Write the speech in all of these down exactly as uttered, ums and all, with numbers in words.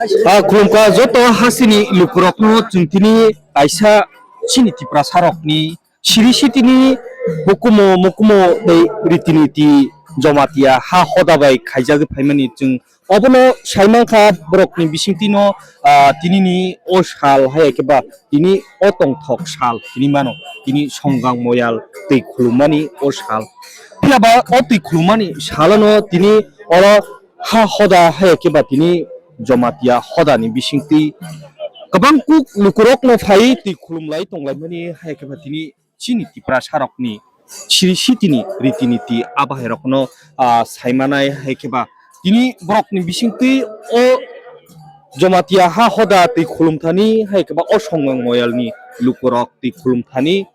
Ah, khulumkha joto hasini lukurokno chwng tini kaisa chini Tiprasarokni siri sitini hukumu mukumu tei ritiniti Jamatia ha hoda bai khaijagwi phaimani chwng obono saimankha borokni bisingtwino, ah, tinini o sal hai khe ba tini o tongthok sal tini mano tini Songang Moyal twi khulummani o sal. Phiya ba o twi khulummani salono tini oro ha hoda hai khe ba tini Jamatia hodani bisingtwi kwbang kuk lukurokno phai twi khulumlai tonglaimani hai khe ba tini chini Tiprasarokni siri sitini ritiniti abahairokno, ah, saimanai hai khe ba tini borokni bisingtwi o Jamatia ha hoda twi khulumthani hai khe ba o Songang Moyalni lukurok twi khulumthani.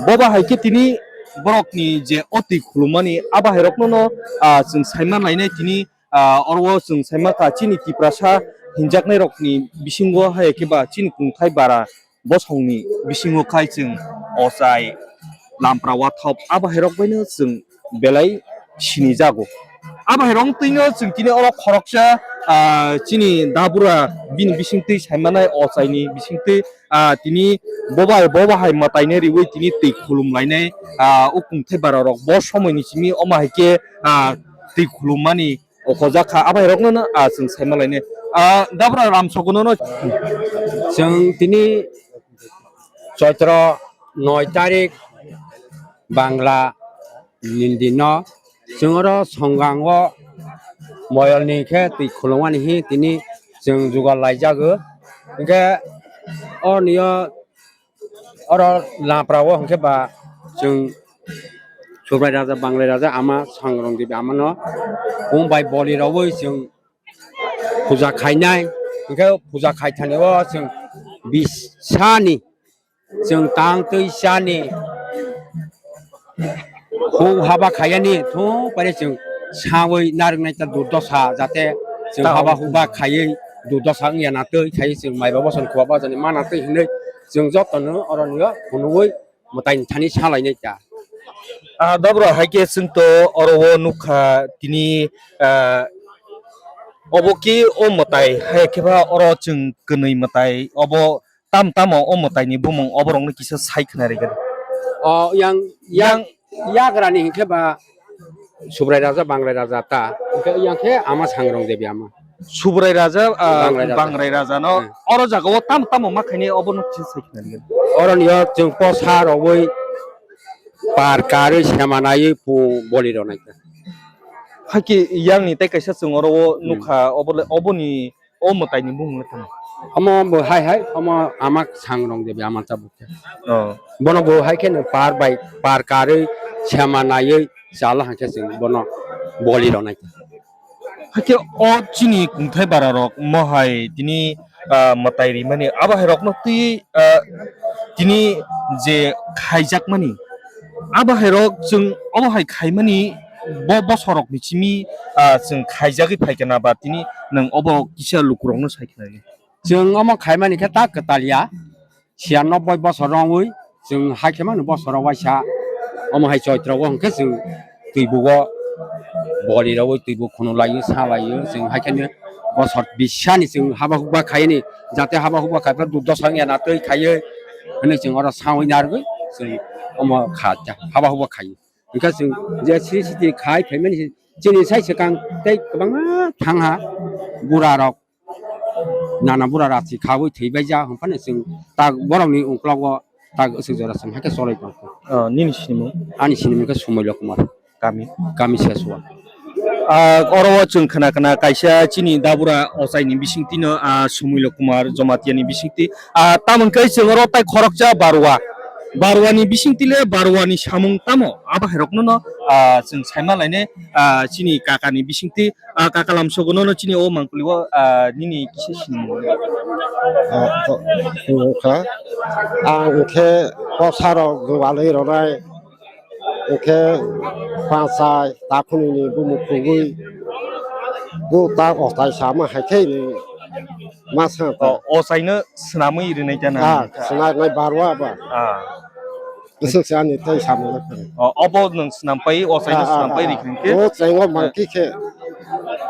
Boba hai khe tini borokni je o twi khulummani abahairokno no, ah, chwng saiman lainai tini, ah, oro o chwng saimankha chini Tiprasa hinjaknairokni bisingo hai khe ba chini kungthai bara bosongni bisingo khai chwng ochai lampra wathop abahairok baino chwng belai sinijago. Abahairok twino chwng tini oro khoroksa, ah, chini dabura bini bisingtwi saimanai ochaini bisingtwi, ah, tini bobai boba hai mwtaino riwi tini twi khulum lainai, ah, o kungthai bara rok bo somoini simi omo hai khe, ah, twi khulummani okojak kha, abahairokno no, ah, chwng saima lainai. Ah, dabra Ramsogono no. Chwng tini Choitro noi tarik Bangla ni dino chwng oro Songango Moyolni khe twi khulumani hi tini chwng jugal laijago. Hinkhe o niyo oro lapra o hinkhe ba chwng Subrai Raja, Banglai Raja ama Sangrong Devi amano bumbai boli rogwi chwng puja khainai. Hinkhe puja khaithani o chwng bisani chwng tang twi chani hu haba khaiyani thung paine chwng sawi narwknai ta durdosa jate chwng haba huba khaiwi durdosa wngya na twi khaiwi chwng maiba bosong khuba bajani mana twi hinwi chwng jotono oroni o phunugwi mwtai thani salainai ta. Ah, dabra hai khe chwng to oro o nukha tini, ah, obo ki o mwtai hai khe ba oro chwng kwnwi mwtai obo tam tamo o mwtai ni bumung oborok no kisa sai khna rega. O yang, yang, yang yagra ni hinkhe ba Subrai Raja, Banglai Raja ta. Hinkhe yang khe ama Sangrong Devi ama. Subrai Raja, ah, Bangrai Raja. Bangrai Raja no. Hmm. Oro jaga o tam tamo ma khaini obo no kisa sai khna rega. Oro ni o chwng posa rogwi par karwi sema naiwi pu boli rok nai. Hakhe yang ni tei kaisa chwng oro o nukha obo le, obo ni o mwtai ni bumung le tamo? Omo bo hai hai, omo ama Sangrong Devi ama tabuk khe. Oh. Bono bo hai khe no par bai, par karwi sema naiwi chala hangkhe chwng bono boli rok nai. Hakhe o chini kungthai bara rok mohai tini, ah, mwtai rimani abo hai rokno twi, ah, tini je khaijakmani abo hai rok chwng obo hai khaimani bo bosorokni simi, ah, chwng khaijagwi phaikha na ba tini nwng obo kisa lukurokno sai khna rwdi. Chwng omo khaimani khe ta kwtal ya. Siyanoboi bosor wngwi chwng hai khe mano bosoro waisa omo hai choitro o hwnkhe chwng twibo o boli rogwi twibo khunu laio sa laio chwng hai kheno bosor bisani chwng haba hukba khaini jate haba hukba khaiphano durdosa wngya na twi khaiwi hwnwi chwng oro sawi narwgwi chwng omo kha haba hukba khaio hwnkhe chwng je sri siti khai phaimani chini sai swkang tei kwbangma thangha bura rok. Nana bura rachi khawi thwibaija hwnphano chwng tak borokni uklogo tak aswk jora chwng hakhe choloi tongkha. Ah, nini sinimung? Ani sinimung khe Sumaila Kumar. Kami? Kami Seswa. Ah, oro o chwng khna khna kaisa chini dabura ochaini bisingtwino, ah, Sumaila Kumar Jomatiani bisingtwi. Ah, tamoni khe chwng oro tai khoroksa Barwa. Barwani bisingtwi le Barwani samung tamo? Abo hai rokno no, ah, chwng saima lainai, ah, chini kakani bisingtwi. Ah, kaka lamsogo nono chini o mangpili o, ah, nini kisa sinimung. Ah, to, wngkha. Ang khe bosarok gwbalwi rwnai, hwnkhe panchai takhunini bumung khugwi, bo ta ochai sama hai khe ni ma sa ta. O, ochaino swnamwi rwnai ta na? Ah, swnamwi barwa ba. Ah. Aswk se ani tei samung le phai. O, obo nwng swnam pai, o chaino swnam pai ri khe. O chaino mangki khe.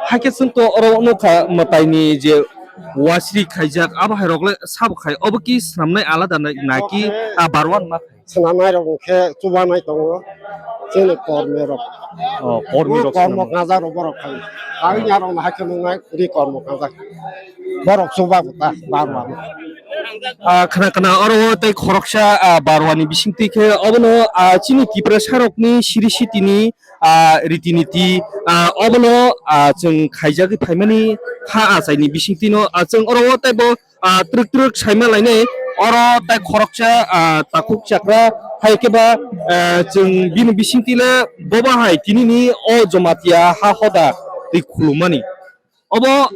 Hakhe chwng to oro nukha mwtaini je wasri khaijak, abo hai rok le sabo khai, obo ki swnamnai alada nai, naki, a, barwan ma khai? Swnamnai rok khe chubanai tongo, chini kormi rok. O, kormi rok kormo swnamnai. Kajak rok borok khai. Ang yarok no hai khe nungnai ri kormo kajak. Borok chuba bo ta, barwan. A, khna khna oro tei khoroksa, a, barwani bisingtwi khe obono, a, chini Tiprasa rokni siri sitini, a, riti niti, a, obono, a, chwng khaijagwi phaimani ha achaini bisingtwino, a, chwng oro teibo, a, twrwk twrwk saima lainai oro tei khoroksa, a, takhuk chakra hai khe ba, a, chwng bini bisingtwi le boba hai tinini o Jamatia ha hoda twi khulumani. Obo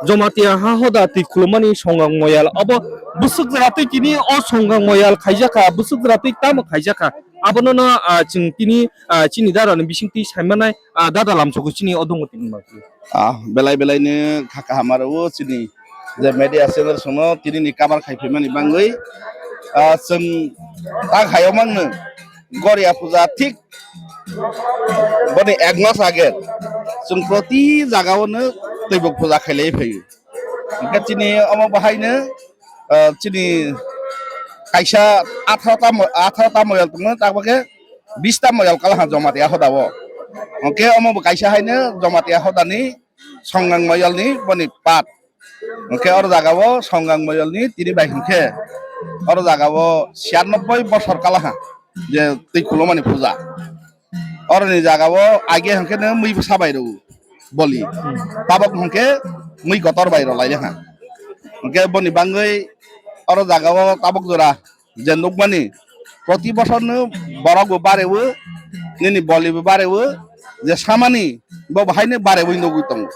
Jamatia ha hoda twi khulumani Songang Moyal. Obo bwswk jora twi tini o Songang Moyal khaijakha, bwswk jora twi tamo khaijakha. Abono no, ah, chwng tini, ah, chini dada ni bising twi saimanai, ah, dada lamsogo chini o dongo tini ma. Ah, belai belai ni kha kaham aro o chini je media channel sono tini ni cover khai phaimani bangwi, ah, chwng tak hayo mangno Goria puja thik boni ek mas age chwng proti jagao no twibuk puja khailai phaio. Hingke chini omo bahaino, ah, chini kaisa atharo ta mo-, atharo ta moyal tongo, tabok khe bish ta moyal kalaha Jamatia hoda o. Hingke omo bo kaisa haino Jamatia hoda ni Songang moyal ni boni pat. Hingke oro jaga o Songang moyal ni tini bai hingke oro jaga o siyanoboi bosor kalaha je twi khulumani puja. Oroni jaga o age hingke no mui bwsa bai rw boli. Hmm. Tabok hingke mui kotor bai rw lai ha. Hingke boni bangwi oro jaga o tabok jora je nukmani proti bosor no borok bo barewo, nini boli bo barewo, je samani bo bahai no barewi nugwi tongo.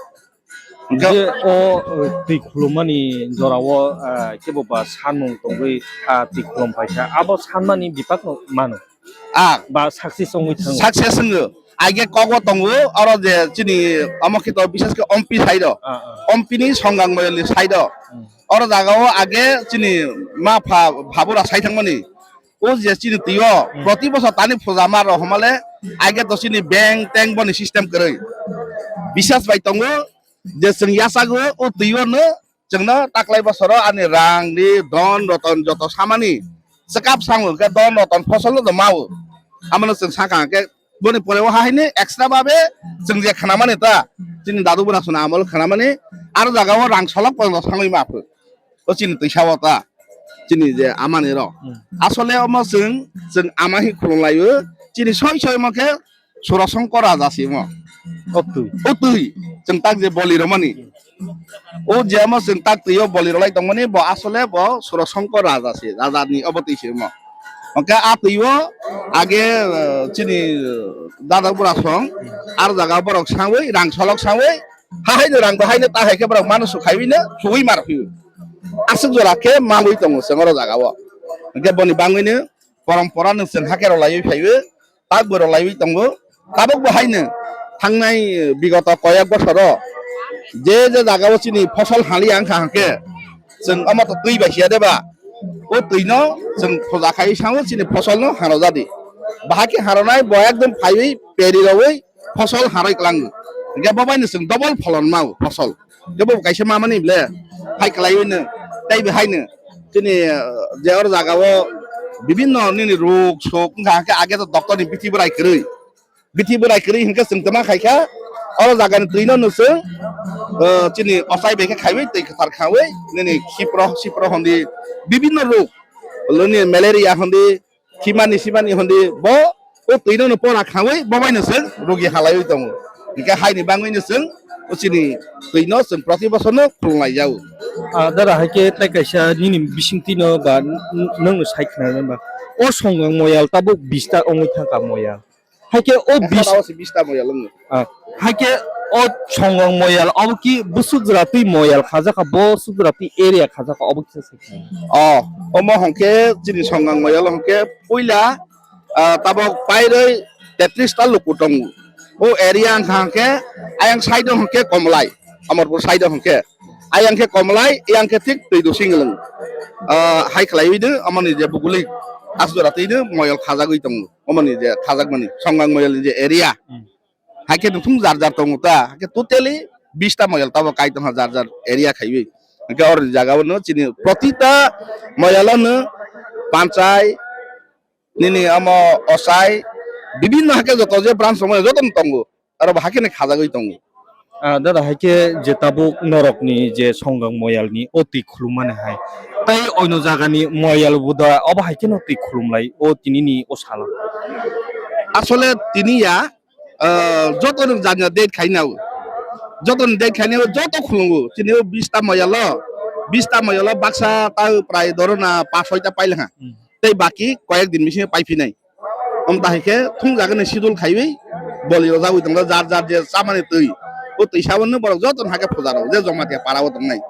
Hingke je o, o, twi khulumani jora o, ah, kebo ba sanmung tongwi, ah, twi khulum paisa. Abo sanmani bipak no mano. Ah. Ba success wngwi thango. Success wngo. Age kogo tongo, oro je chini omo khito bishesh khe ompi side o. Ah, ah. Ompi ni Songang moyol ni side o. Hmm. Oro jaga o age chini ma pha, phabura sai thangmani. O je chini twi o, hmm, proti bosor tani puja ma rok homale, age to chini bank tank boni system kwrwi. Bisas bai tongo, je chwng yachago o twi o no chwngno taklai bosoro ani rang ni don roton joto samani chwkap sango, hwnkhe don roton fosol no do mao. Amano chwng sakha hwnkhe boni pore o hahaino extra babe chwng je khnamani ta chini dadu bwrasuni amol khnamani aro jaga o rang solok pono sangwi ma phu. O chini twisa o ta chini je amani rok. Hmm. Asole omo chwng, chwng ama hi khulum lai o chini soi soi omo khe Surasongkor raja se omo. O twi. O twi. Chwng tak je boli rwmani. O je omo chwng tak twi o boli rwlai tongmani bo asole bo Surasongkor raja se. Raja ni obo twi se omo. Hwnkhe a twi o age, eh, chini, eh, dada bura song ar jaga borok sawi rang solok sawi ha hai no rang bo hai no ta hai khe borok mano su khaiwi no suwi mar phiyo. Aswk jora khe mawi tongo chwng oro jaga o. Hwnkhe boni bangwi no porompora no chwng hakhe rwlaiwi phaiwi. Tak bo rwlaiwi tongo. Tabuk bo haino thangnai, eh, bigoto koyek bosoro je je jagao chini fosol haliya wngkha hwnkhe chwng omo to twi bai siya de ba? O twino chwng puja khaiwi sango chini fosolno harojadi. Bahai khe haronai bo ekdom phaiwi peri rowi fosol haroi kwlango. Hwnkhe bo baino chwng double pholon mao fosol. Kebo bo kaisa mamani ble hai kwlaiwi no, tei bo haino chini, eh, je or jaga o bibinno nini ruk sok wngkha, hwnkhe age to doctor ni bithi bwrai kwrwi, bithi bwrai kwrwi hwnkhe chwng tama khaikha, oro jaga ni twi no no chwng, eh, chini ochai bai khe khaiwi twi kwthar khawi nini khipro sipro hondi bibinno ruk, nini malaria hondi, Himani simani hondi bo o twino no pora khawi bo bai no se rugi halaiwi tongo. Hingke haini bangwi no chwng o chini twino chwng proti bosor no khulumlai jago. Ah, dara, hai khe tai kaisa nini bisingtwi no ba n-, n-, nwng no sai khna ba o Songang moyal tabuk bista ongwi thangkha moyal. Hai khe o bis- Asa tao se bista moyal wngo. Ah, hai khe o Songang moyal, abo ki bwswk jora twi moyal khajak kha, bwswk jora twi area khajak kha, obo kisa se kha. Oh, omo hwnkhe chini Songang moyal hwnkhe puila, ah, tabok pairwi tetris ta luku tongo. O area wngkha hwnkhe ayang side o hwnkhe Komlai, Amarpur side o hwnkhe. Ayang khe Komlai, yang khe thik twi dusing lwng. Ah, hai khlaiwi do, amoni je buguli asjora twi do moyal khajagwi tongo. Omoni je khajakmani, Songang moyalni je area. Hmm. Hai khe nukhung jar jar tongo ta, hai khe totally bista moyal tabo kai tongkha jar jar area khaiwi. Hwnkhe oro jagao no chini protita moyalo no panchai, nini omo ochai, bibinno hakhe joto je branch rok joto no tongo, aro bo hakhe no khajagwi tongo. Ah, dada, hai khe je tabuk norokni je Songang moyalni o twi khulummani hai, tei oino jagani moyal bo da obo hai kheno twi khulumlai o tinini o salo? Asole tini ya, ah, joto no janya date khaina o, joto no date khaina o, joto khulungo. Chini o bista moyalo, bista moyalo baksa ta prai dhoro na pas soi ta pailakha. Hmm. Tei baki koyek din bisingo paiphinai. Amta hai khe thungjagani sidul khaiwi boli rojagwi tongo, jar jar je chamani twi. O twi saboni borok joto no hakhe puja rok je Jamatia para o tongnai.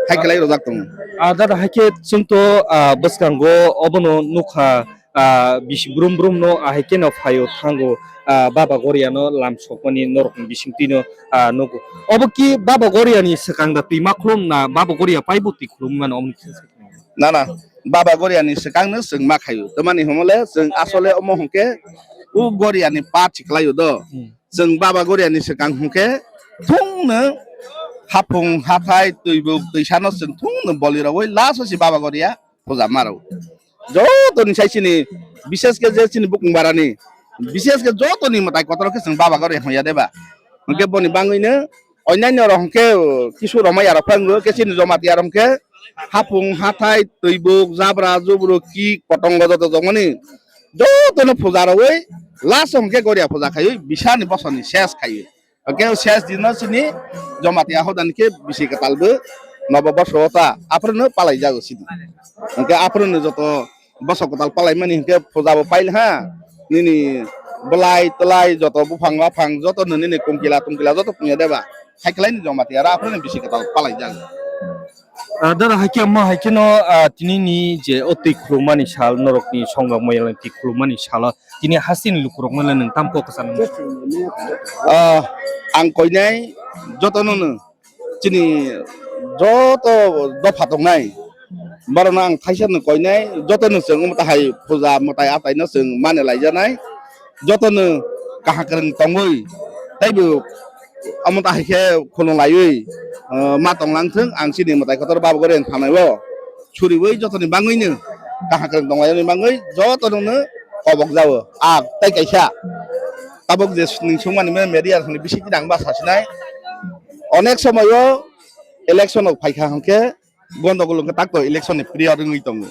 Hai khlai rojak tongo. Ah, dada, hai khe chwng to, ah, bwskango obono nukha, ah, bisi brum brum no, ah, hai kheno phaio thango, ah, Baba Goria no lam sokmani norok ni bisingtwi no, ah, nugo. Obo ki Baba Goria ni swkang da twi ma khulum na Baba Goria paibo twi khulum mano omo ni kisa sa? Na, na, Baba Goria ni swkang no chwng ma khaio. Tamani hwnmale chwng asole omo hwnkhe o Goria ni part se khlaio do. Hmm. Chwng Baba Goria ni swkang hwnkhe thung no haphung hathai twi buk twi sano chwng thung no boli rogwi last o se Baba Goria puja maro. Joto ni sai chini, bishes khe je chini bukung bara ni, bishes khe joto ni mwtai kotor khe chwng Baba Goria hwnya deba. Hwnkhe boni bangwi no Onyaino rok hwnkhe, uh, kisu romai yarok phai wngkhe chini Jamatia rok hwnkhe hapung, hathai, twibuk, jabra, jubru, kik, kotongo joto jokmani jotono puja rogwi last o hwnkhe Goria puja khaiwi bisani bosoni ses khaiwi. Hwnkhe ses dino chini Jamatia hodani khe bisi kwtal bo nobo borso o ta aphuru no palai jago chini. Hwnkhe aphuru no joto bosok kwtal palaimani hinkhe puja bo pail ha. Nini bwlai twlai joto buphang baphang joto no nini kungkila tungkila joto pungya deba. Haikwlai ni Jamatia aro aphuru ni bisi kwtal palai jang. Ah, dada, haikhe omo haikhe no, ah, tini ni je o twi khulumani sal, norok ni Songang moyal ni twi khulumani salo tini hasteni lukurok no le nwng tam kok kwchang nang? Ah, ang koinai joto no no chini joto dopha tongnai, borokno ang thaisa no koinai, joto no chwng omo tahai puja mwtai atai no chwng mane laijanai, joto no kaham kwrwng tongwi, teibo omo tahai khe khulum laiwi, uh, ma tonglang thung, ang chini mwtai kotor Baba Goria ni thanai o suriwi jotoni bangwi no kaham kwrwng tonglaini bangwi joto no no kobok jao. Ar tei kaisa tabuk je nwng sungmani media rokni bisingtwi ang ba sasinai. Onek somoio election rok phaikha hwnkhe gondogol wngkha, takto election ni period wngwi tongo.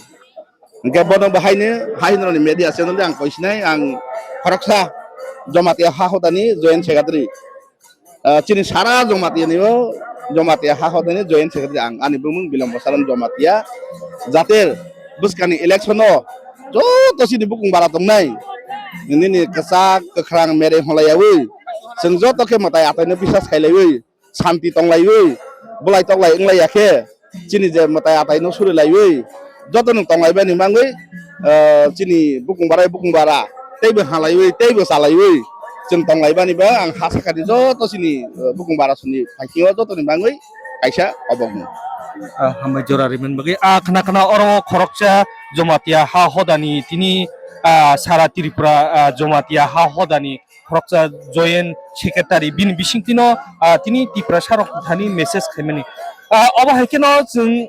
Hwnkhe bono bo haino, haino ni media channel de ang koisinai, ang khoroksa Jamatia ha hodani joint secretary. Ah, chini sara Jamatia ni o, Jamatia ha hodani joint secretary ang, ani bumung Bilombo Saran Jamatia. Jate bwskani election o joto chini bukung bara tongnai, nini kwchak kwkhrang mere hwnlaiyawi, chwng joto khe mwtai atai no bisas khailaiwi, santi tonglaiwi, bwlai toklai wnglaiya khe, chini je mwtai atai no suri laiwi, joto no tonglaibani bangwi, ah, chini bukung bara, bukung bara, teibo halaiwi, teibo chalaiwi, chwng tonglaibani ba ang ha sakani joto chini, ah, bukung bara suni phaikhe o joto ni bangwi kaisa obokno. Ah, hambai jora riman bagwi. Ah, khna khna oro khoroksa Jamatia ha hodani tini, ah, sara Tripura, ah, Jamatia ha hodani khoroksa joint secretary bini bisingtwino, ah, tini Tiprasa rok thani message khaimani. Ah, obo hai kheno chwng,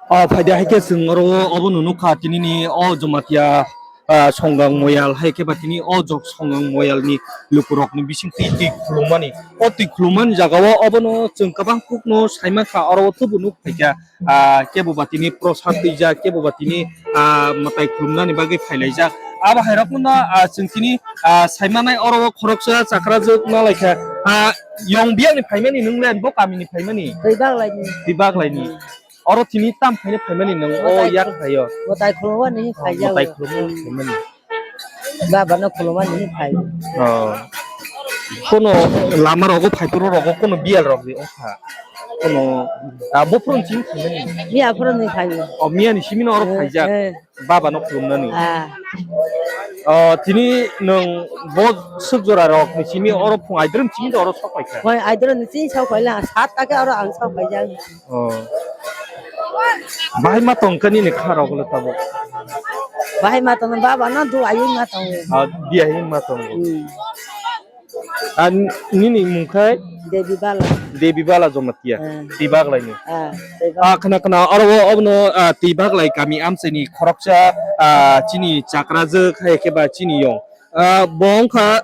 ah, phaidi hai khe chwng oro obo no nukha tinini o Jamatia, ah, Songang moyal hai khe ba tini o jok Songang moyalni lukurokni bisingtwi twi khulumani. O twi khulumani jagao obono chwng kwbang kukno saimankha, oro o tubu nuk phaikha. Ah, kebo ba tini prosad twijak, kebo ba tini, ah, mwtai khulumnani bagwi phailaijak. Abo hai rokno, ah, chwng tini, ah, saimanai oro o khoroksa chakrajwk ma laikha. Ah, yong biyangni phaimani nwng le, bo kamini phaimani? Twi baglaini. Twi baglaini. Oro tini tam phaino phaimani nwng o yak phaio? Mwtai khulumani phaiya. Mwtai khulumani phaimani. Baba no khulumani phai. Oh. Kono lama rogo, phaipuro rogo kono biyal rok de ongkha. Kono, ah, buphuru chini phaimani. Miya phuru ni phai. Oh, miya ni simi no oro phaijak. Eh. Baba no khulumnani. Ah. Oh, tini nwng bo suk jora rok ni simi oro phung aidrum chini oro sok paikha. Phung aidrum ni chini sok paila, sat ta khe oro ang sok paijak. Oh. Bahai ma tong kani ni kha rok le tabuk. Bahai ma tong, baba no du ayung ma tong. Ah, di ayung ma tong. Hmm. Ah, nini mung khai? Devi Bala. Devi Bala Jamatia, eh, Tibak Laini. Ah, Tibak. Ah, khna khna, oro o, obono, ah, Tibak Lai kami amchaini khoroksa, ah, chini chakrajwk, hai khe ba chini yong. Ah, bo wngkha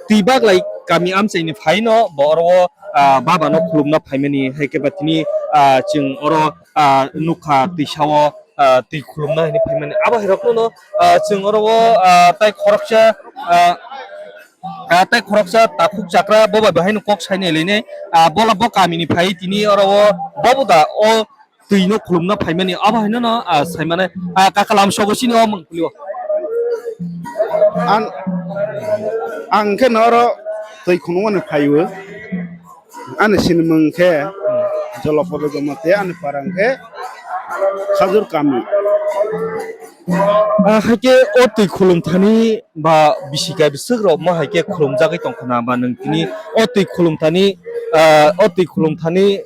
Tibak Lai kami amchaini phaino, bo oro o, ah, baba no khulumna phaimani, hai khe ba tini, ah, chwng oro, ah, nukha twisao, ah, twi khulumna hinwi phaimani. Abo hai rokno no, ah, chwng oro o, ah, tai khoroksa, ah, ah, tai khoroksa takhuk chakra bo bai bo haino kok sainai lainai, ah, bola bo kamini phai tini oro o bobo da o twi no khulumna phaimani abo haino no, ah, saimane, ah, kaka lam sogo chini o mangpili o. Ang, ang khe no oro twi khulumani phaiwi. Ani sinimung khe Jolopolo Jamatia, ani parang khe Khajur Kami. Ah, hai khe o twi khulum thani ba bisi kai bwswk rok ma hai khe khulum jagwi tong khna ba nwng tini o twi khulum thani, ah, o twi khulum thani,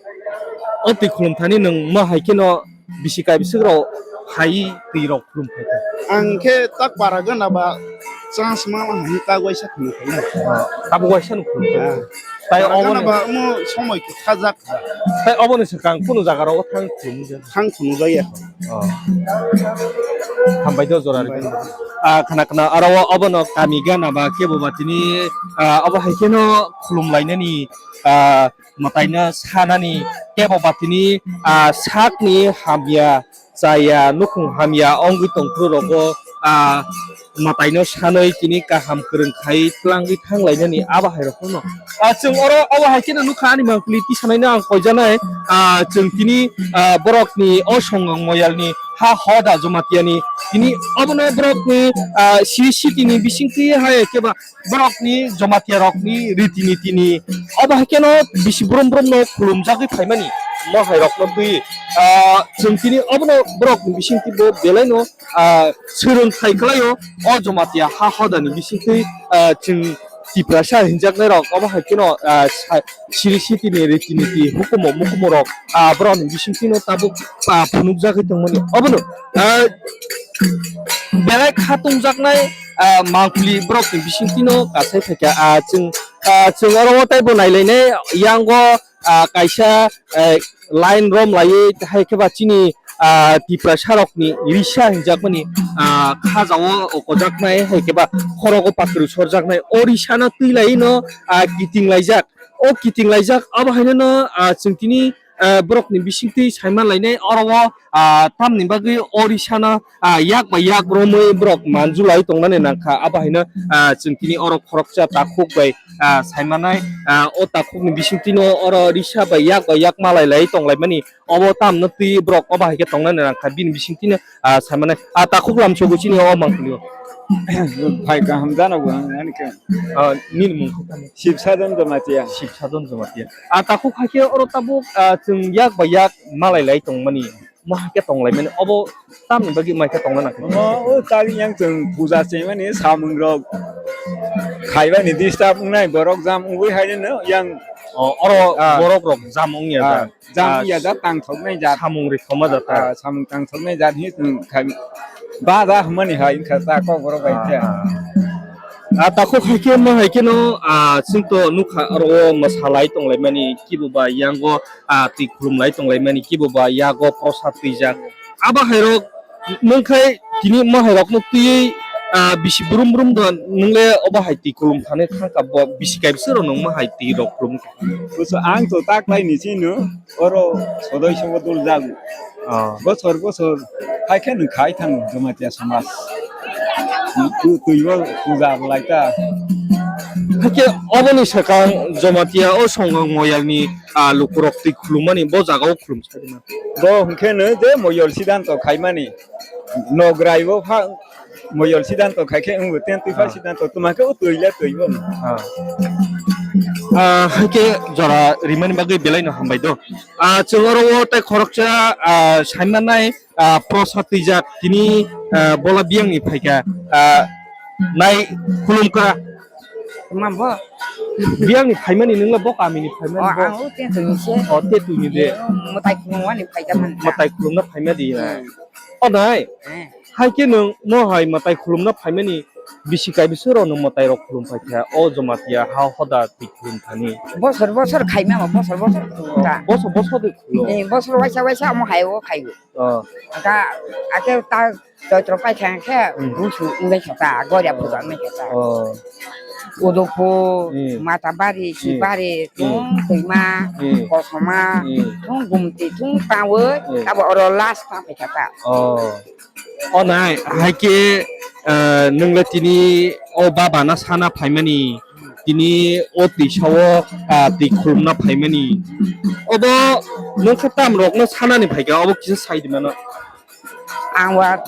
o twi khulum thani nwng ma hai kheno bisi kai bwswk rok hai twi rok khulum khai kha. Ang khe tak para gana ba chance ma ma hai tak waisa khulum khai. Ah, tabuk waisa no khulum khai. Ah. Tai para obo gana ni ba mo somoi khe khajak. Tai obo ni swkang kunu jaga rok thang khulum ja. Thang khulum ja ya. Oh. Hambai do jora ri. Hambai. Ah, khna khna aro obo no kami gana ba kebo ba tini, ah, obo hai kheno khulum lainani, ah, mwtaino sanani kebo ba tini, ah, sakni hamya chaya nukhung hamya wngwi tongphuru rogo, ah, mwtaino sanwi tini kaham kwrwng khai twlangwi thang lainani abo hai rokno. Ah, chwng oro obo hai kheno nukha ani mangpili tisanaino ang koijanai, ah, chwng tini, ah, borokni o songang moyalni ha hoda Jomatiani tini obono borokni, ah, siri sitini bisingtwi hai khe ba borokni Jamatia rokni riti nitini obo hai kheno bisi brum brum no khulumjagwi phaimani mo hai rokno twi, ah, chwng tini obono borokni bisingtwi bo belaino, ah, swrwng khai kwlaio o Jamatia ha hodani bisingtwi, ah, chwng Tiprasa hinjaknai rok obo hai kheno, ah, sa-, siri sitini riti niti hukumu mukumu rok, ah, borokni bisingtwino tabuk, ah, phunukjagwi tongmani obono, ah, belai kha tongjaknai, ah, mangpili borokni bisingtwino kasai phaikha, ah, chwng, ah, chwng oro o teibo nailainai yango, ah, kaisa, eh, line rom laiwi hai khe ba chini, ah, Tiprasa rokni risa hinjakmani, ah, khaja o okojaknai hai khe ba khorogo pakwrwi sorjaknai o risano twi laiwi no, ah, kiting laijak. O kiting laijak abo haino no, ah, chwng tini, ah, borokni bisingtwi saiman lainai oro o, ah, tamni bagwi o risano, ah, yak bai yak romwi borok manjulai tongnani nangkha. Abo haino, ah, chwng tini oro khoroksa takhuk bai, ah, saimanai, ah, o takhukni bisingtwino oro risa bai yak bai yak malai lai tonglaimani. Obo tamno twi borok obo hai khe tongnani nangkha bini bisingtwino, ah, saimanai. Ah, takhuk lamsogo chini o mangpili o. Phai kaham jana bo ang ani khe. Ah, nini mung khe tamo? Sibsadon Jamatia. Sibsadon Jamatia. Ah, takhuk hai khe oro tabuk, ah, chwng yak bai yak malai lai tongmani. Mo hai khe tonglaimani obo tamni bagwi mai khe tongna nangkha. Omo o tagwi yang chwng puja chengmani samung rok khaibani disturb wngnai borok jam wngwi haino yang. O, oro, ah, borok rok jam wngya ah, jat. Jam ah, wngya jat tangthoknai jat. Samung rikoma jat, ah, ah, samung tangthoknai jat hi chwng khai baja hwnmani hai wngkha ta kok borok bai khe. Ah, ah. Ah, takhuk hai khe mo hai kheno, ah, chwng to nukha oro o mwsalai tonglaimani kibo ba yango ah, twi khulumlai tonglaimani, kibo ba yago prosad twijak. Abo hai rok nwng khai tini mo hai rokno twiwi, ah, bisi brum brum do nwng le obo hai twi khulum thani thangkha bo bisi kaibwswk rok nwng mo hai twi rok khulum kha. Buso ang to tak lai ni chino oro sodoi sobo dul jal. Ah. Bosor bosor hai khe nwng khai thang Jamatia somaj. Tu-, twibo puja lai ta. Hakhe oboni swkang Jamatia o songang moyalni ah, lukurok twi khulumani bo jagao khulum sakima. Bo hwnkhe no je moyol sidanto khaimani. Nograi bo pha moyol sidanto khai khe wngbo ten twi pha ah, sidanto tuma khe o twi le twi bo. Ah. Ah, hai khe jora rimani bagwi belai no hambai do. Ah, chwng oro o tei khoroksa, ah, saimanai, ah, prosad twijak tini, ah, bola biyang ni phaikha, ah, nai khulumkha. Tama bo? Biyang ni phaimani nwng le bo kami ni phaimani. Oh, bo. Ang o te twi ni se. Oh, te twi ni de. Mwtai khulumani phaikha man. Mwtai khulumna phaima di na. Hmm. Oh, nai. Eh. Hai khe nwng mo hai mwtai khulumna phaimani Bisi kai bwswk rok no mwtai rok khulum paikha o Jamatia ha hoda twi khulum thani. Bosor bosor khaima bo, bosor bosor khulum ta. Bosor bosor twi khulum. Eh, bosor waisa waisa omo hai o khaibo. Oh. Aka, ake ta joitro paikha khe, hmm, busu wngwi kha ta, goria puja wngwi kha ta. Oh. Udupu, hmm, Matabari, hmm, Sibari, hmm, thung Twima, hmm, Kosoma, hmm, thung Gumti, thung Tawi, hmm, abo oro last ta paikha ta. Oh. O nai, hai khe, ah, nwng le tini o baba na sana phaimani, tini o twisa o, ah, twi khulumna phaimani. Obo nwng khe tam rok no sanani phaikha, obo kisa sai di mano. Ang wa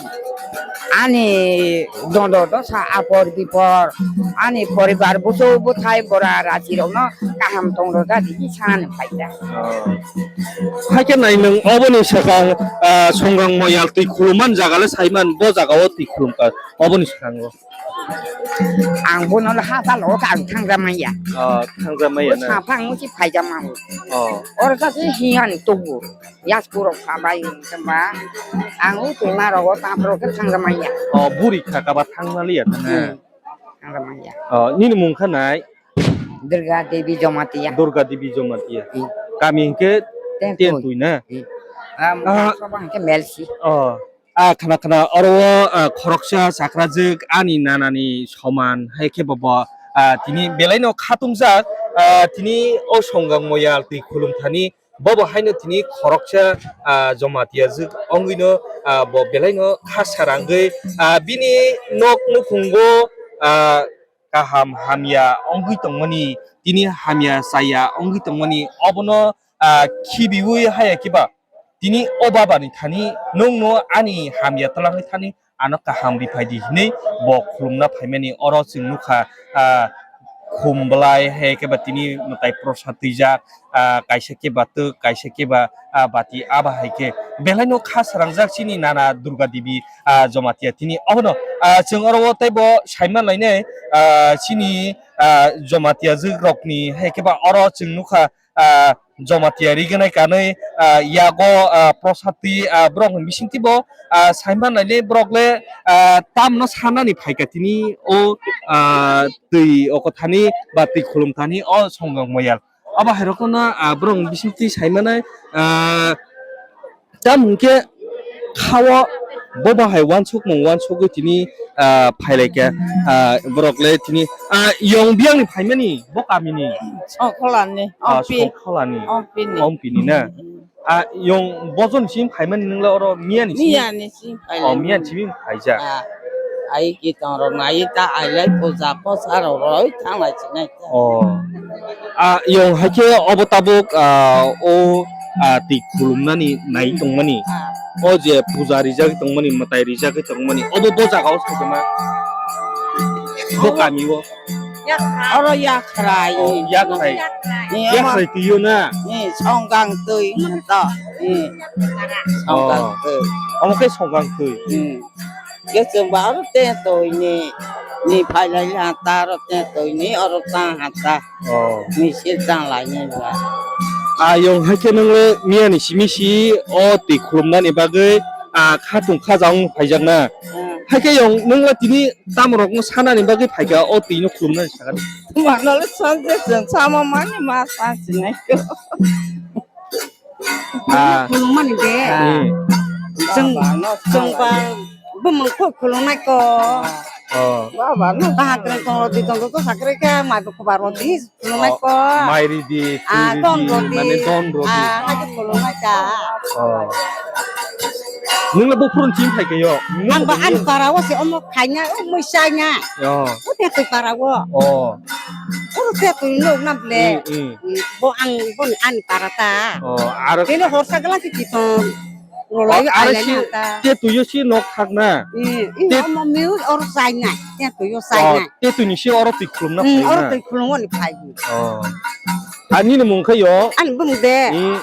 ani dondo dosa apor bipor, ani poribar busu buthai bora rachi rok no kaham tong rw da di sanani phaikha. Oh. Hai khe nai nwng oboni swkang, ah, Songang Moyal twi khulumani jaga le saiman, bo jaga o twi khulum ka oboni swkango. Ang bono le ha salo ang thangja manya. Oh, thangja manya na. Sa phang musi phaija mango. Oh. Oro sa se hiyan tubu. Yas kurok sabai kemba. Ang u twi ma rogo ta pro ke thangja manya. Oh, buri kha kaba thangma liya ta na. Hmm. Thangja manya. Oh, nini mung kha nai? Durga Devi Jamatia. Durga Devi Jamatia. Hmm. Kami hingke Tentui. Tentui na? Hmm. Ah, ah, soba hingke Melsi. Oh. Ah, khna khna oro o, ah, khoroksa chakrajwk ani nanani soman hai khe bo, bo, ah, tini belai no khatungjak, ah, tini o Songang Moyal twi khulum thani bobo haino tini khoroksa, ah, Jamatia jwk ongwi no, ah, bo belai no kha sarangwi, ah, bini nok nukhungo, ah, kaham hamya ongwi tongmani, tini hamya chaya ongwi tongmani, obono, ah, khibiwi haya kiba tini o babani thani nwngno ani hamya twlangwi thani ano kaham riphai di hinwi bo khulumna phaimani. Oro chwng nukha, ah, khum bwlai hai khe ba tini mwtai prosa twijak, ah, kaisa khe ba twk, kaisa khe ba, ah, bati aba hai khe belai no kha sarangjak chini nana Durga Devi, ah, Jamatia tini. Obono, ah, chwng oro o teibo saima lainai, ah, chini, ah, Jamatia jwk rokni hai khe ba oro chwng nukha, ah, Jamatia rignai kanwi, ah, yago, ah, prosad twi, ah, borok ni bisingtwi bo, ah, saima lainai borok le, ah, tamno sanani phaikha tini o, ah, twi o kwthani ba twi khulum thani o Songang Moyal. Abo hai rokno, ah, borok ni bisingtwi saimanai, ah, tamo hwnkhe khao bo bahai uansukmung uansugwi tini, ah, phailaikha, ah, borok le tini, ah, yong biyangni phaimani bo kamini? Songkholani, ah, Ompi. Songkholani. Ompini. Ompini na? Mm. Ah, yong bojoni simi phaimani nwngla oro miyani simi? Miyani simi. Oh, phailai miyani simi phaijak. Ah, ai ki tong rok nai ta ailai puja posa rok roi thanglai chinai ta. Oh. Ah, yong hai khe obo tabuk, ah, o, ah, twi khulumnani nai tongmani. Ah. O je puja rijak tongmani, mwtai rijak tongmani. Obo bo jaga o sajama. Bo kami o. Oro Yakhrai. Oh, Yakhrai. Eh, Yakhrai twi o na? Eh, Songgang twi to. Eh, Songgang twi. Oh. Omo khe Songgang twi. Hmm. Khe chwng ba oro te twi ni, ni phailai ha ta oro te twi ni oro ta ha ta. Oh. Ni sir ta lai ni ba. Ayong hai khe nang le miyani simi si o twi khulumnani bagwi, ah, khatung khajaung phaijak na. Hmm. Hai khe yong nang le tini Tamorokno sanani bagwi phaikha, o twino khulumnani sakani. Mano le sanje chwng sama mani ma sa sinai ko. Ah. Khulumani de. Hmm. Chwng, chwng ba bumung kho khulumnai ko. Oh. Baba no. Baha kreng tong rodi tong to sakre kha mai ko ba rodi. Khulumnai ko. Oh, mai ridi, ah, twi don ridi, rodi. Mane don rodi. Ah, hai khulumnai ka. Oh. Nung le buphuru chim phai kayo. Ang ba ani para o se omo khaina, o mui saina. Oh. O te twi para o. Oh. O te twi no na ble. Mm, mm. Bo ang bo ani para ta. Oh, aro. Tele horsa gala ki kitong. Rolai, oh, aro ai si na ta. Te tuyo si nok thak na. Eh, eh, te omo miu or sai na. Te tuyo sai na. Oh, te tuni si oro twi khulum na. Hmm, phai oro na. Twi khulum ni phai. Oh. Ani ni mung khe yo. Ani bung de. Hmm.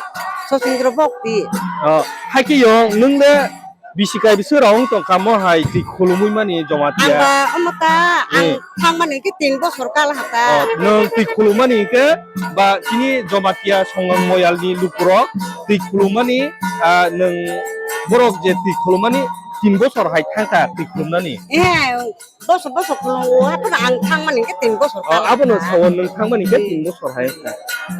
Sosindro Bokti. Oh, hai khe yo nung de bisi kai bisi rong tong kamo hai twi khulumui mani Jamatia. Ang ba omo ta, ang, hmm, thang mani khe tin bosor kal ha ta. Oh, nung twi khulum mani khe ba chini Jamatia Songang Moyal ni lukurok twi khulumani, ah, nwng borok je twi khulumani tin bosor hai thangkha twi khulumnani. Eh, bosor bosor khulum o, haphano ang thangmani khe tin bosor. Oh, abono sao nwng thangmani khe tin bosor hai wngkha.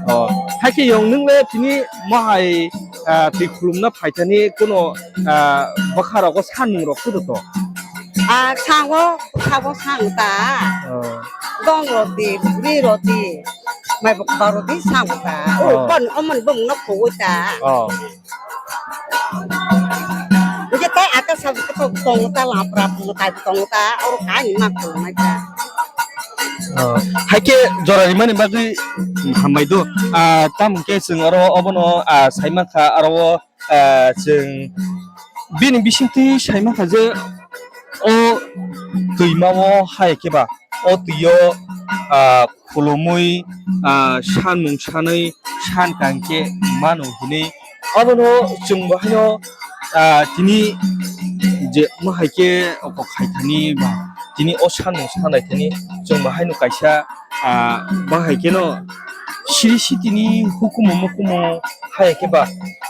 Oh, hakhe yong nwng le tini mohai, ah, twi khulumna phaithani kuno, ah, bwkha rogo sanmung rok kudo to? Ah, sango, sabo sang ta. Oh. Dong roti, buri roti, mai bwkha roti sango ta. Oh. Oh, kon omon bong no khogoi ta. Oh. Hingke tai ata sabu tongo ta, lapra tongo ta, oro kainwi ma khulumnai ta. Oh, haike jora rimani bagwi hambai do. Ah, tamo hingke chwng oro obono, ah, sai mankha, aro o, ah, chwng bini bisingtwi sai mankha je o twima o hai khe ba o twi o, ah, khulumui, ah, sanmung sanwi san kang khe mano hinwi. Abono chwng bo haino, ah, tini je omo hai khe oko khaithani ba tini o sanmung sanai thani chwng bo haino kaisa, ah, bahai kheno siri sitini hukumu mukumu hai khe ba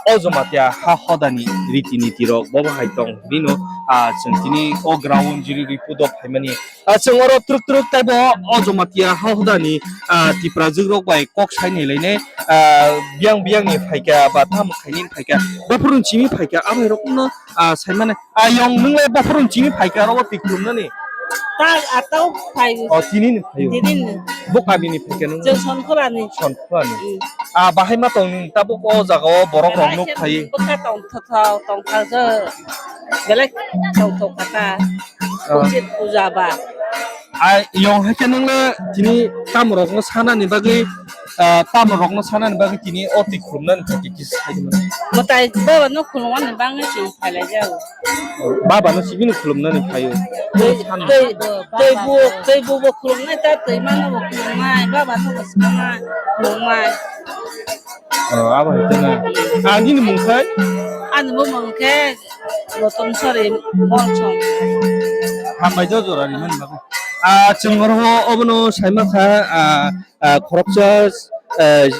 o Jamatia ha hodani riti niti rok bo bahai tong bino, ah, chwng tini o ground jiri ripu do phaimani. Ah, chwng oro twrwk twrwk taibo o Jamatia ha hodani, ah, Tiprajwk rok bai kok sai nai lainai, ah, biyang biyang ni phaikha ba tamo khaini phaikha, bophuru ni simi phaikha, amai rok no, ah, sai mane. Ah, yong nwng le bophuru ni simi phaikha oro o twi khulumnani? Ta atau phai. Oh, tini ni phaio. Tini ni. Bo kami ni phaikha nwng? Chwng Sonkhorani. Sonkhorani. Mm. Ah, bahai ma tong nwng tabuk o jaga o borok rok nuk phai. Bwkha tong thotho tong thajak. Belai tong thok kha ta. Ah. Ucit puja ba. Ai, yong hai khe nwng le tini tamo rok no sana ni bagwi, ah, tamo rok no sana ni bagwi tini o twi khulumnani phaikha kisa sai di mano. Mwtai baba no khulumani bagwi chwng phailai jago. Baba no sibini khulumnani phaio. Twi, twi, twi bu, twi bu bo khulumnai ta, twi mano bo khulumnai, baba no bo swkangma khulumnai. Oh, abo hai kheno. Ah, nini mung khai? Ani bo mung khe Roton Sori Molsong. Hambai do jora rimani bagwi. Ah, chwng oro obono sai mankha, ah, ah, khoroksa, ah,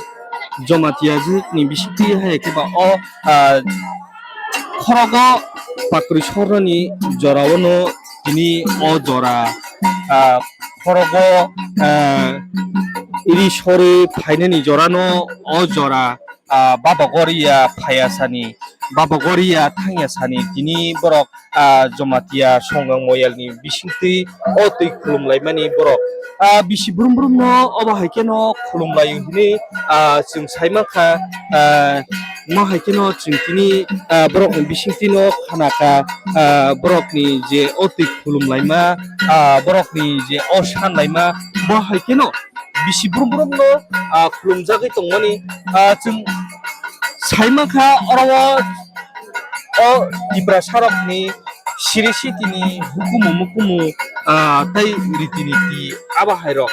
Jamatia jwkni bisingtwi hai khe ba o, ah, khorogo Pakri Soroni jorao no tini o jora, ah, khorogo, ah, iri sori phainani jorano o jora, ah, Baba Goria phaiya sani, Baba Goria thangya sani tini borok, ah, Jamatia Songang Moyalni bisingtwi o twi khulumlaimani borok, ah, bisi brum brumno obo hai kheno khulumlaio hinwi, ah, chwng sai mankha, ah, omo hai kheno chwng tini, ah, borokni bisingtwino khanakha, ah, borokni je o twi khulumlaima, ah, borokni je o sanlaima, bo hai kheno bisi brum brumno, ah, khulumjagwi tongmani, ah, chwng sai mankha oro o, o Tiprasarokni siri sitini hukumu mukumu, ah, tei riti niti abo hai rok.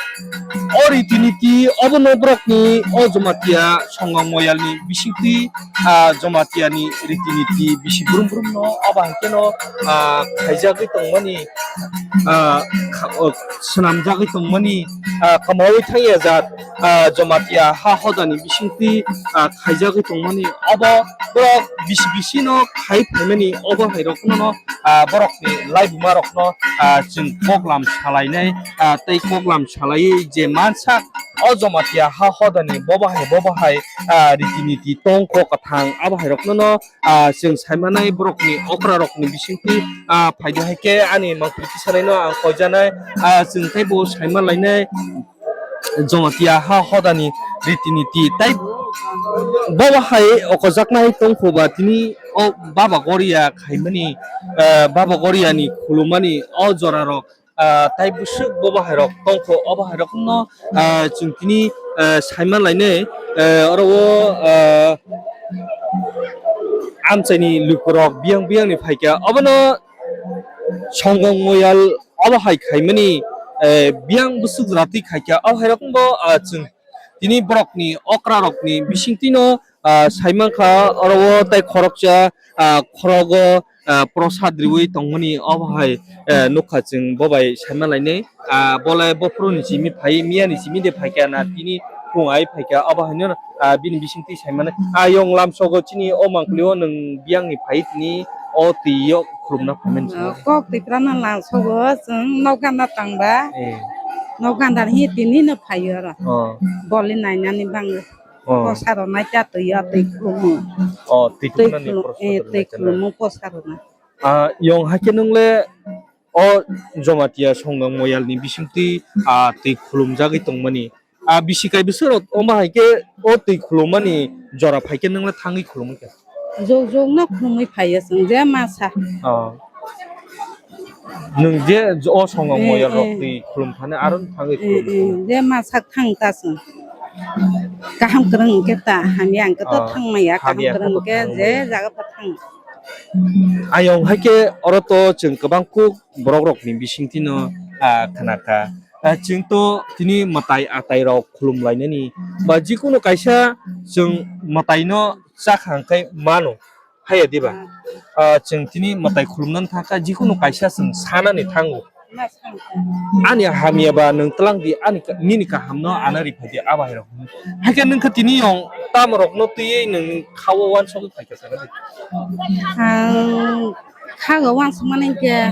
O riti niti obono borokni o Jamatia Songang Moyalni bisingtwi, ah, Jamatiani riti niti bisi brum brumno abo hai kheno, ah, khaijagwi tongmani, ah, kha-, o, swnamjagwi tongmani, ah, kwmawi thangya jat, ah, Jamatia ha hodani bisingtwi, ah, khaijagwi tongmani obo borok bisi bisino khai phaimani obo hai rokno, ah, borokni laibuma rokno, ah, chwng koklam salainai, ah, tei koklam salaiwi je mansak o Jamatia ha hodani bobo hai bobo hai, ah, riti niti tongkho kwthang abo hai rokno, ah, chwng saimanai borokni okra rokni bisingtwi, ah, phaidi hai khe ani mangpili tisanaino ang koijanai, ah, chwng teibo saimanlainai. Jamatia ha hodani riti niti tei bobo hai okojaknai tongkho ba tini o Baba Goria khaimani, ah, Baba Goriani khulumani o jorarok, ah, tei bwswk bobo hai rok tongkho obo hai rokno, ah, chwng tini, ah, saimanlainai, ah, oro o, ah, amchaini lukurok biyang biyangni phaikha obono Songang Moyal obo hai khaimani, eh, biyang bwswk jora twi khaikha. O hai rokno bo, ah, chwng tini borokni okra rokni bisingtwino, ah, saimankha oro o tei khoroksa, ah, khorogo, ah, prosad riwi tongmani obo hai, eh, nukha chwng bobai saimalainai. Ah, bolai bophuru ni simi phai, miya ni simi de phaikha na tini phung ai phaikha obo haino, ah, bini bisingtwi saimani. Ah, yong lamsogo chini o mangpili o nwng biyang ni phai tini o twi o Khulumna phaimani. Ah, kok twi prana lang sogo, chwng nok ganda tangba. Eh. Nok ganda hi tini no phaio oro. Oh. Boli nainani bang. Oh. Posa rok nai ta twi ya twi khulumo. Oh, twi khulumnani khulum-, posa eh, rok twi nai ta na. Khulumo posa rok na. Ah, yong hakhe nwngle o Jamatia Songang Moyalni bisingtwi, ah, twi khulumjagwi tongmani. Ah, bisi kai bwswk rok omo hai khe o twi khulummani jora phai khe nwngle thangwi khulumwi kha. Jok jok no khulumwi phaiya chwng je masa. Oh. Nwng je o Songang Moyal rok twi khulum thani aro thangwi khulumwi kha. Eh, eh, je masa thang ta chwng. Kaham kwrwng hwnkhe ta hamya hwnkhe to thang maya, kaham kwrwng hwnkhe je jaga pha thang. Ayong hai khe oro to chwng kwbang kuk borok rokni bisingtwi no, ah, khna kha. Ah, chwng to tini mwtai atai rok khulum lainani ba jikunu kaisa chwng mwtai no chakha hwnkhe mano, haiya diba? Ah, chwng tini mwtai khulumnani thangkha jikunu kaisa chwng sanani thango. Ani hamya ba nwng twlang di, ani ka-, nini kaham no ano riphai di, abo hai rok. Hai khe nwng khe tini yong tamo rok no twiwi nwng kha o uansugwi phai kha. Ang khago uansukmani hinkhe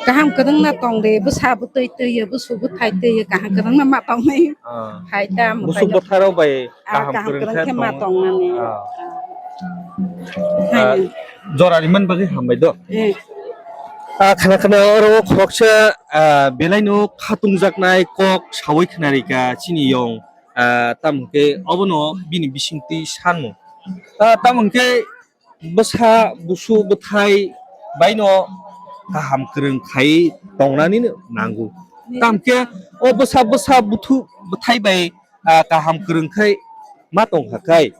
kaham kwrwngna tong di, bwsa bwtwi twiwi, bwswk bwthai twiwi, kaham kwrwngna ma tongwi. Ah. Hai ta mwtai bwswk no bwthai rok bai kaham kwrwng khe ma tongnani. Ah. Ah, jora rimani bagwi hambai do. Eh. Ah, khana khana oro khoroksa, ah, belai no khatungjaknai kok sawi khna rika chini yong. Ah, tamo khe obono bini bisingtwi sanmung. Ah, tamo khe bwsa busu bwthai baino kaham kwrwng khai tongnani nango. Tamkhe o bwsa, bwsa buthu bwthai bai, ah, kaham kwrwng khai ma tongkha khai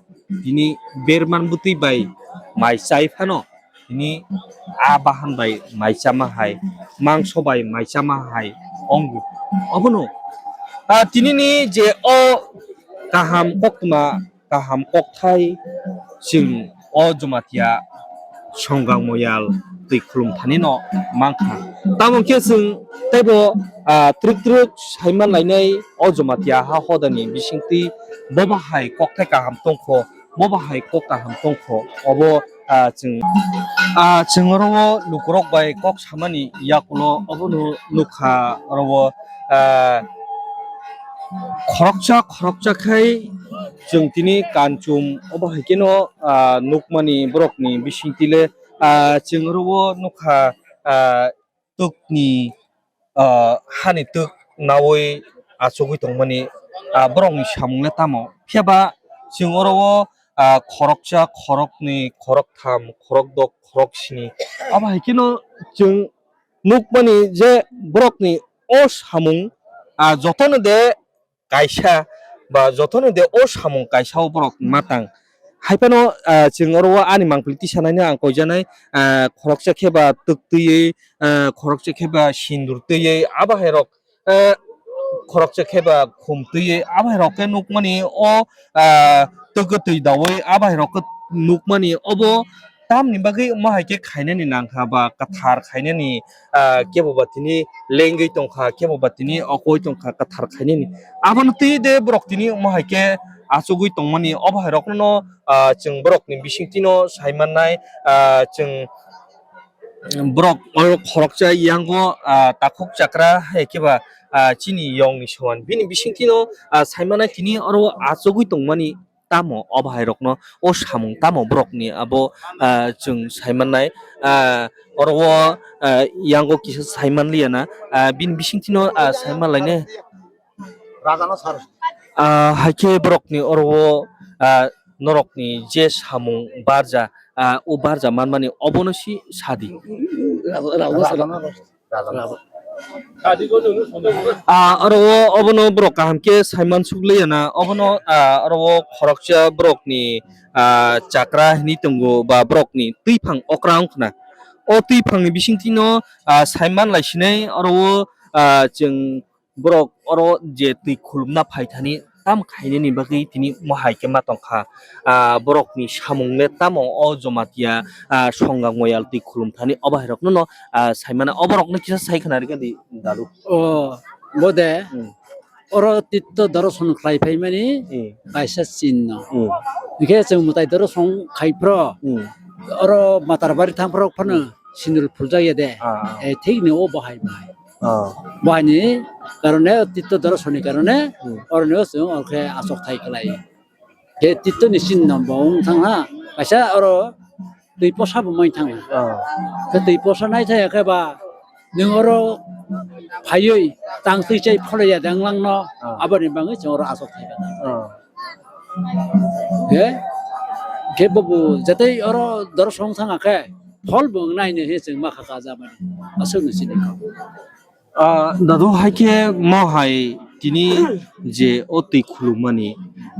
tini berman bwtwi bai mai chai phano tini a bahan bai mai chama hai, mangso bai mai chama hai wngo. Obono, ah, tinini je o kaham koktwma kaham kokthai chwng o Jamatia Songang Moyal twi khulum thani no mankha. Tamo khe chwng teibo, ah, twrwk twrwk saiman lainai o Jamatia ha hodani bisingtwi bobo hai kokthai kaham tongkho, bobo hai kok kaham tongkho, obo, ah, chwng, ah, chwng oro o lukurok bai kok samani yakulo obono nukha oro o, ah, khoroksa khoroksa khai chwng tini kanchum obo hai kheno, ah, nukmani borokni bisingtwi le, ah, chwng oro o nukha, ah, twkni, ah, hani twk nawi achugwi tongmani, ah, borokni samung le tamo. Phiya ba chwng oro o, ah, khoroksa, khoroknwi, khoroktham, khorokdok, khoroksni abo hai kheno chwng nukmani je borokni o samung, ah, jotono de kaisa ba jotono de o samung kaisa o borok matang. Hai phano, ah, chwng oro o ani mangpili tisanaino ang koijaknai, ah, khoroksa khe ba twk twiwi, ah, khoroksa khe ba sindur twiwi abo hai rok, ah, khoroksa khe ba khum twiwi abo hai rok khe nukmani o, ah, twk twi dawi abo hai rok khe nukmani obo tamni bagwi omo hai khe khainani nangkha ba kwthar khainani, ah, kebo ba tini lengwi tongkha, kebo ba tini okoi tongkha, kwthar khainani. Abono twi de borok tini omo hai khe achugwi tongmani, obo hai rokno, ah, chwng borokni bisingtwi no sai mannai, ah, chwng borok oro khoroksa yango, ah, takhuk chakra hai khe ba, ah, chini yongni soman. Bini bisingtwi no, ah, sai mannai tini oro achugwi tongmani. Tamo obo hai rokno o samung tamo borokni abo, ah, chwng sai mannai, ah, oro o, ah, yango kisa sai manliya na, ah, bini bisingtwi no, ah, sai manlainai. Ah, hai khe borokni oro o, ah, norokni je samung barja, ah, o barja manmani obono si sadi. Ah, oro o obono borok kaham khe saiman sukliya na, obono, ah, oro o khoroksa borokni, ah, chakra hinwi tongo ba borokni twiphang okra wngkha na. O twiphangni bisingtwi no, ah, saiman laisinai oro o, ah, chwng borok oro je twi khulumna phaithani tam khainani bagwi tini omo hai khe ma tongkha. Ah, borokni samung le tamo o Jamatia, ah, Songang Moyal twi khulum thani obo hai rokno no, ah, sai mano. Obo rokno kisa sai khna rikha di dalu. O, bo de. Hmm. Oro titto doroson khlai phaimani Hmm. kaisa chinno. Hmm. Hingkhe chwng mwtai doroson khai phro. Hmm. Oro Matarbari thang phro phano. sindur phuljak ya de. Ah. Eh, thik ni o bahai bahai. Ah. Bahai ni karone, titto dorosoni karone, Hmm. oroni o chwng orkhe asok thai khlai. Khe titto ni sin no bo wng thang ha, kaisa oro twi posa bo mai thang ha. Ah. Khe twi posa nai thai khe ba, nwng oro phaiwi tang twi chai pholoi ya de wng lang no, Ah. aboni bagwi chwng oro asok thai kha. Ah. He? Khe bobo jatei oro dorosong thang khe phol bo wngnai ni he chwng ma kha ka jamani. Aswk ni sini kha. Ah, dadu hai khe mo hai tini je o twi khulumani.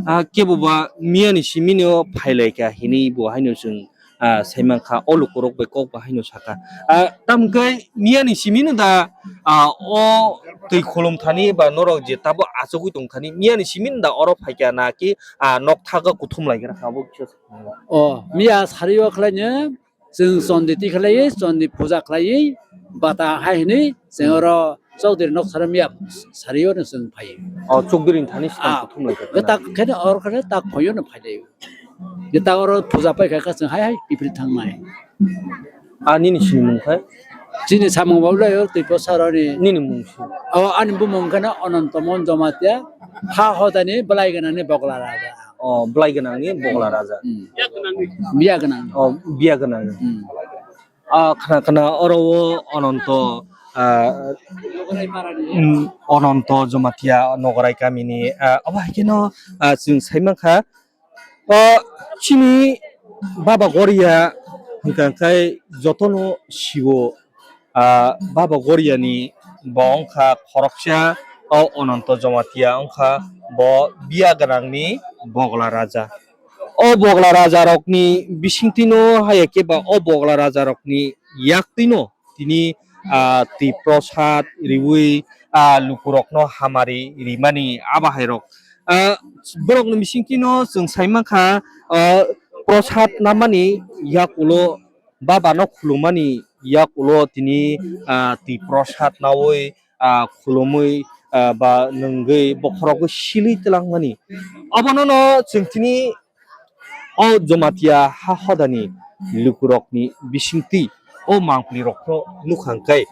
Ah, kebo ba miya ni simi no phailai kha hini bo haino chwng ah, saimankha, o lukurok bai kok bahaino sakha. Ah, tamkhe miyani simino da, ah, o twi khulum thani ba norok je tabo achugwi tong thani, miyani simino da oro phaikha na ki, ah, nok thago kuthum laigra kha, abo kisa sa. O, miya sari o khlaino, chwng chondi tikhlaiwi, chondi puja khlaiwi, bata hai hwnwi, chwng oro Chokdiri nok sara miya sari o no chwng phai. O, Chokdiri ni thani swkang Ah, kuthum lai kha. Khe tak khe oro khe tak phai o no phai lai. Khe tak oro puja pai kha, khe chwng hai hai kiphil thang nai. Ah, nini sini mung khai? Chini samung bo lai o twi po sara ni. Nini mung si? O, ani bumung khe no Ananto Mon Jamatia, ha hodani belai gana ni Bogla Raja. O, belai gana ni Bogla Raja. Hmm. Biya gana ni. O, biya gana ni. Hmm. Ah, khna khna oro o Ananto, ah, mm, Ananto Jamatia Nogorai kamini, ah, obo hai kheno, ah, chwng sai mankha, ah, chini Baba Goria hwnkha khe jotono siwo, ah, Baba Goria ni bo wngkha khoroksa o Ananto Jamatia wngkha bo biya gwnang ni Bogla Raja. O Bogla rajarokni bisingtwino haiya khe ba o Bogla rajarokni yaktwino tini, ah, twi prosad riwi, ah, lukurokno hamari rimani abo hairok. Ah, borokni bisingtwino chwng sai mankha, ah, prosad namani yakulo babano khulumani yakulo tini, ah, twi prosad nawi, ah, khulumwi, ah, ba nwngwi bokhorok silwi twlangmani. Obono no chwng tini o Jamatia ha hodani lukurokni bisingtwi o mangpli rokno nukha hwnkhe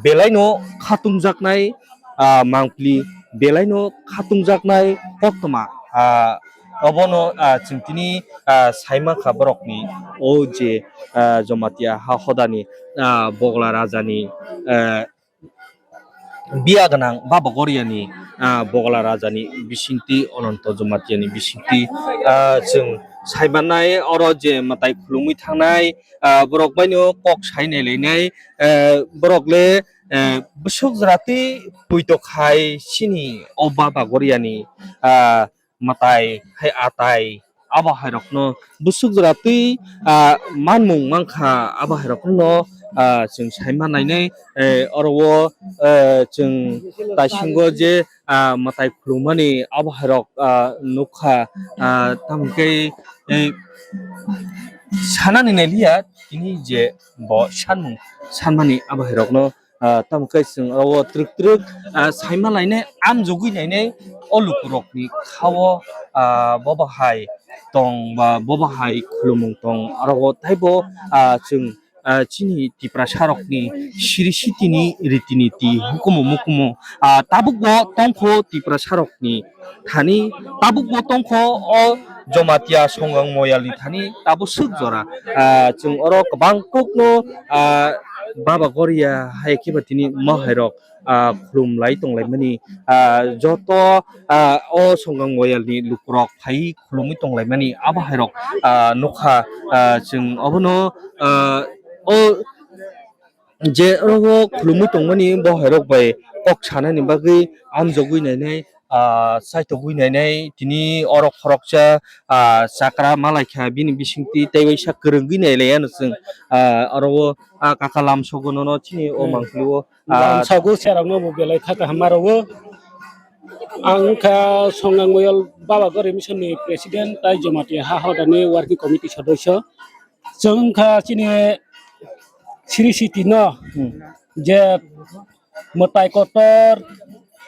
belaino khatungjaknai, ah, mangpli belaino khatungjaknai koktwma, ah, obono, ah, chwng tini, ah, sai mankha borokni o je, ah, Jamatia ha hodani, ah, Bogla rajani, ah, biya gwnang Baba Goriani, ah, Bogla rajani bisingtwi, Ananto Jamatiani bisingtwi, ah, chwng sai mannai, oro je mwtai khulumwi thangnai, ah, borok baino kok sai nai lainai, ah, borok le, ah, bwswk jora twi poito khai chini o Baba Goriani, ah, mwtai hai atai abo hai rokno bwswk jora twi, ah, manmung mankha abo hai rokno, ah, chwng sai mannai nai, eh, oro o, eh, chwng taisingo je, ah, mwtai khulumani abo hai rok, ah, nukha, ah, tamo khe, eh, sanani nai liya tini je bo sanmung sanmani abo hai rokno ah, tamo khe chwng oro twrwk twrwk, ah, saima lainai, amjogwi nainai o lukurokni kha-o, ah, bo bahai tong ba bo bahai khulumung tong, oro o taibo, ah, chwng, ah, chini Tiprasarokni siri sitini riti niti hukumu mukumu, ah, tabukbo tongkho Tiprasarokni thani, tabukbo tongkho o Jamatia Songang Moyalni thani tabuk swk jora. Ah, chwng oro kwbang kokno, ah, Baba Goria hai khe ba tini mahairok, ah, khulum lai tong laimani. Ah, joto, ah, o Songang Moyalni lukurok phai khulumwi tong laimani abo hairok, ah, nukha, ah, chwng obono, ah, o je oro o khulumwi tongmani bo hairok bai kok sanani bagwi amjogwi nainai, ah, chaitogwi nainai, tini oro khoroksa, ah, chakra malaikha bini bisingtwi tei waisa kwrwngwi nailaiano chwng, ah, oro o, ah, kaka lamsogo nono chini o Hmm. mangpili o, ah, Lamsogo serokno bo belai kha kaham ma rwo. Ang wngkha Songang Moyal Baba Gori Mission ni President tai Jamatia ha hodani working committee sodosyo. Chwng wngkha chini Sri City no Hmm. je mwtai kotor,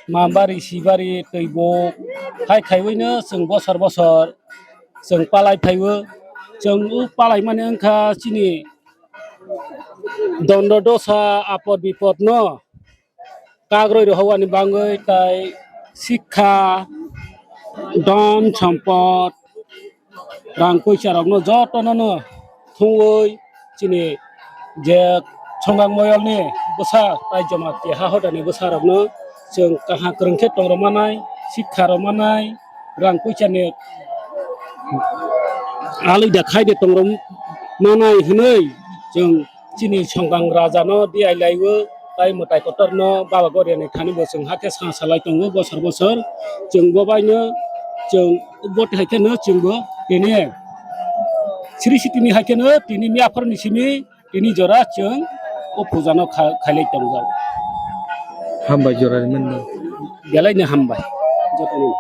mambari, sibari, twi bo hai khaiwi no chwng bosor bosor chwng palai phaiwi. Chwng o palai mani wngkha chini Dondo dosa apod bipod no kagroi rohowani bangwi tai sikha, don sompod, rang koisa rokno jotono no thungwi chini je Songang moyolni bwsa tai Jamatia ha hodani bwsa rokno chwng kaham kwrwng khe tongrw manai, sikha rw manai, rang koisani alida khaide tongrw manai hwnwi chwng chini Songang raja no diai laiwi tai mwtai kotor no Baba Goria ni thani bo chwng hakhe sa salai tongo bosor bosor. Chwng bo bai no chwng bo hai khe no chwng bo tini Sri Siti ni hai khe no tini miyaphar ni simi tini jora chwng o puja no kha-, khailai tongjak. Hambai jora rimani. Belai no hambai. Joto no.